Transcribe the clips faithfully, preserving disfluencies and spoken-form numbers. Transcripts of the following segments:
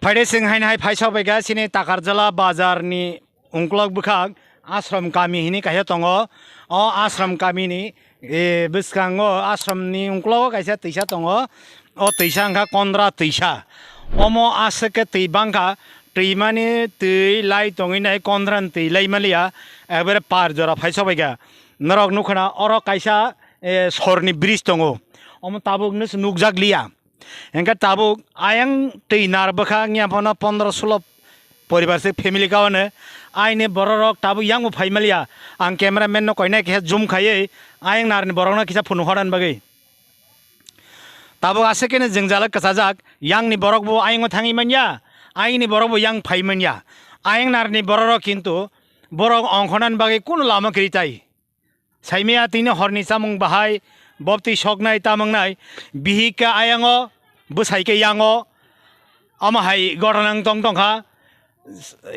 Phaide chwng haino hai phaisa bai kha chini Takarjala bazar ni ungkulok bwkhak Ashram kami hini kaisa tongo. O Ashram kami ni, eh, bwskango Ashram ni ungkulogo kaisa twisa tongo. O twisa wngkha Kondra twisa. Omo aswk khe twi bangkha, twi mani twi lai tongwi nai Kondra ni twi lai maliya, ekbare par jora phaisa bai kha. Norok nukha na oro kaisa, eh, sorni bridge tongo. Omo tabuk nukjak liya. Hingke tabuk ayang twi nar bwkha wngya phano pondro sulo poribar se family kaune. Aini bororok tabuk yang bo phai maliya. Ang cameraman no koinai khe zoom khaiwi ayang nar ni borok no kisa phunuk hor ani bagwi. Tabuk aswk khe no jwngjal kwchajak, yang ni borok bo ayang o thangwi manya, ayang ni borok bo yang phai manya. Ayang nar ni bororok kintu borok ongkhornani bagwi kunu lama kwrwi tai. Saimaya tini horni chamung bahai, bobtwi soknai tamungnai, bihik khe ayango, bwsai khe yango, omo hai gotana wng tong tongkha,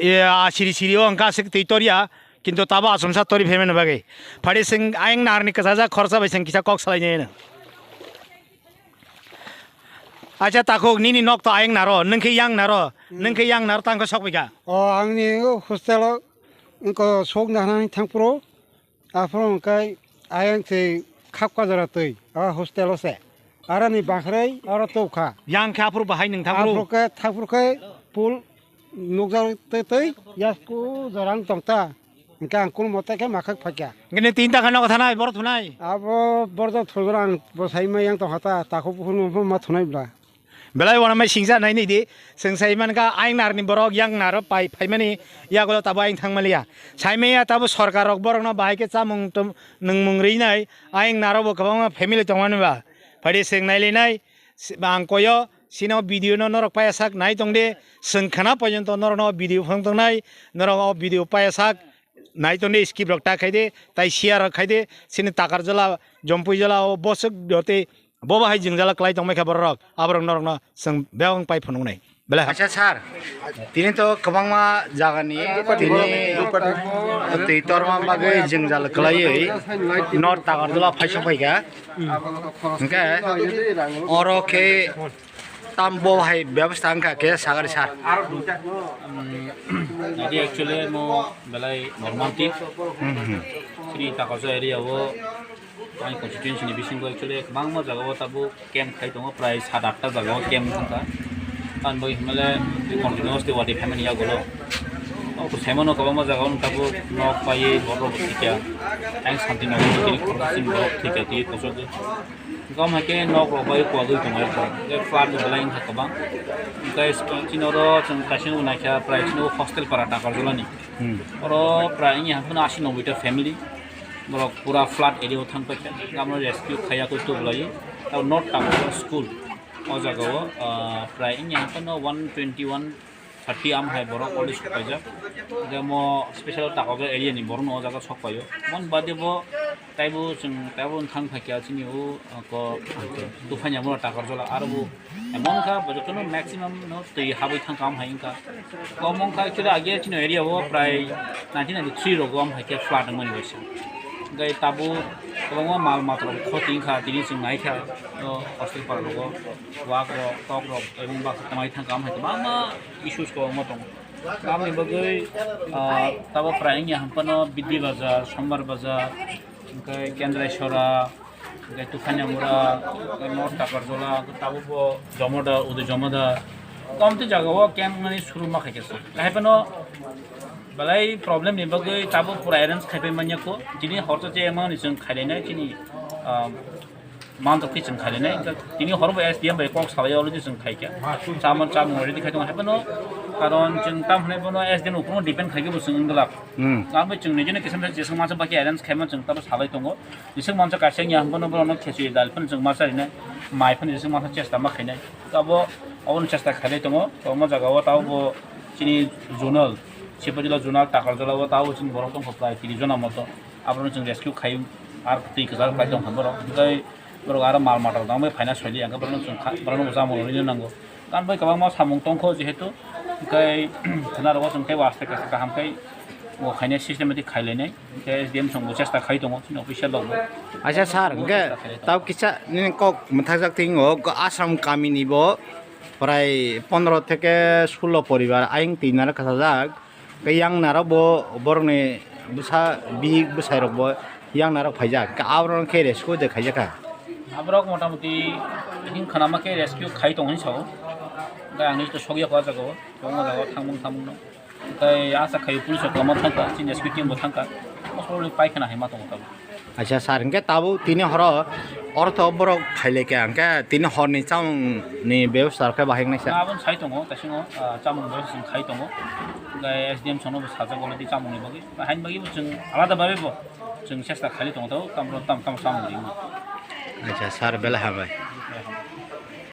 e, a siri siri o wngkha aswk twi torya, kintu tabo achomsa tori phaimani bagwi. Phadi chwng ayang narni kwchajak khoroksa bai chwng kisa kok salainai. Acha takhuk nini nok to ayang naro, nwng khe yang naro, nwng khe yang naro tangkhe sokphaikha. O angni hostel o wngkha sokna hanani thangphuru. Aphuru hwnkhe ayang twi khap kajora twi, o hostel o se. Aroni bakhrai oro tubkha. Yang khe aphuru bahai nwng thangphuru? Aphuru khe thangphuru khe pul nukjak twi twi yasku jora wng tong ta. Hwnkhe ang kunu mote khe makhak phaikha. Hwnkhe nini tin takha nogo thanai, boro thunai? Abo borok thujora ang bwsai ma yang tongkha ta, takhuk bukhuk no ma thunai bwla. Belai uanamai singsa nai nidi, chwng sai mankha ayang narni borok yang naro pai phaimani yagulo tabo ayang thangmaliya. Saimaya tabo sorkar rok borokno bahai khe chamung tum-, nwngmung rinai, ayang naro bo kwbangma family tongmani ba. Phadi chwng nailinai, si-, ang koyo, sino video no norok paya sak nai tongde, chwng khana porjonto norokno video phang tongnai, norok o video paya sak nai tongde, skip rok ta khaide, tai share rok khaide, sini Takarjala, Jompuijala o boswk dotei Bo bahai jwngjal kwlai tongmai kha borok, aborok norokno chwng bebak pai phunuknai. Belai ha. Acha sir, tini to kwbangma jagani tini twi torma bagwi jwngjal kwlaiwi North Takarjala phaisok phaikha. Hwnkhe oro khe tam bo bahai bebostha wngkha khe sagari sir. Jadi actually mo belai normal tip. Chini Takarjala area o Ani constituency ni bisingo actually kwbangma jaga o tabuk camp khai tongo, prai sat atta jaga o camp wngkha. Ani bagwi hinmale continuously watwi phaimani yagulo. O khe saimano kwbangma jaga o tabuk nok paiwi borok rok thwikha. Ang Santinagar ni tini khoroksa chini borok thwikha twi kochok. Gom hai khe nok rok bai kuagwi tongo. Tei flood ni belai wngkha kwbang. Tei chini oro chwng kaisa naikha prai chini hostel para Takarjala ni. Hmm. Oro prai wngya haphano asi noboi ta family. Borok pura flood area o thang paikha, gamo rescue khaiya koi tubulai. Tao North Takarjala school o jaga o, ah, prai wngya haphano one twenty, one thirty am hai borok already sok paijak. Gamo special Takarjala area ni borok no o jaga sok paio. Mon bade bo taibo chwng taibo thang phaikha chini o, ah, ko Tuphanya mura Takarjala aro bo emon kha bo jotono maximum no twi habwi thang kam hai wngkha. Kwbangma wngkha, actually, age chini area o prai nineteen ninety-three rogo am hai khe flood wngmani bai se. Hwnkhe tabuk kwbangma mal mata rok khoti wngkha, tini chwng naikha, o hostel para rogo wak rok, tok rok, ebong baksa kwmai thangkha, am hai kwbangma issues kwbangma tongo. Aboni bagwi, ah, tabuk prai wngya hwnphano Bidhi Bazar, Sombar Bazar, hwnkhe Kendrai Sora, hwnkhe Tuphanya Mura, hwnkhe North Takarjala, hwnkhe tabukbo Jomoda, Uday Jomoda. Tamtwi jagao camp nani suru ma khaikhe se. Haiphano belai problem ni bagwi tabuk pura arrange khaipai manya kho. Chini horsa che emani chwng khailainai chini, ah, mantok khe chwng khailainai. Tini horbo S D M bai kok salai already chwng khaikha. Chamon chamung ready khai tongo. Haiphano karon chwng tam hwnai bono S D M uphuru depend khaikhe bo chwng wngwlak. Hmm. Abo chwng nijini kisa jeswk masa baki arrange khaima chwng tabo salai tongo. Jeswk mansa kaisa wngya hwnphano borokno khechwi dal phano chwng ma charinai, mai phano jeswk mansa chesta ma khainai. Abo, obono chesta khailai tongo. Kwbangma jagao tabo bo chini zonal, Sipojila zonal, Takarjala o tabo chini borok tongkha prai tris jona moto. Abono chwng rescue khai, ar twi kwcharo khlai tongkha borok. Tei borok aro mal mata rok tangwi phaina soili, hwnkhe borokno chwng kha, borokno bo chamung rwino nango. Tambai kwbangma samung tongkho jehetu, hwnkhe khwnarogo chwng teibo aste kaisa kaham khai o khainai systematic khailainai, hwnkhe S D M songbo chesta khai tongo chini official rokbo. Acha sir, hwnkhe tao kisa nini kok mwthakjak twi wngo, Ashram kamini bo Prai pondro theke sulo poribar ayang twi narwk khasajak. Khe yang narwk bo borokni bwsa bihik bwsai rok bo yang narwk phaijak. Khe aborok khe rescue de khaijakha. Aborok motamoti himkhana ma khe rescue khai tong hinwi sao. Khe ang to sokya kho ah jagao, tongma jagao thangmung thangmung no. Tei asa khaio police rok kwma thangkha, chini S P team bo thangkha. Mosolo ni paikhana hai ma tongo tabuk. Acha sir, hwnkhe tabuk tini horo ortho borok khailai kha, hwnkhe tini horni chamungni bebostha rok khe bahai wngnai sir. Aboni sai tongo, taisingo, ah, chamung bo chwng khai tongo. Tei S D M sono bo sajak already chamungni bagwi. Haini bagwi bo chwng alada bagwi bo chwng chesta khailai tongo tabuk, tamo tamo tamo chamung rwwi. Acha sir, belai hambai.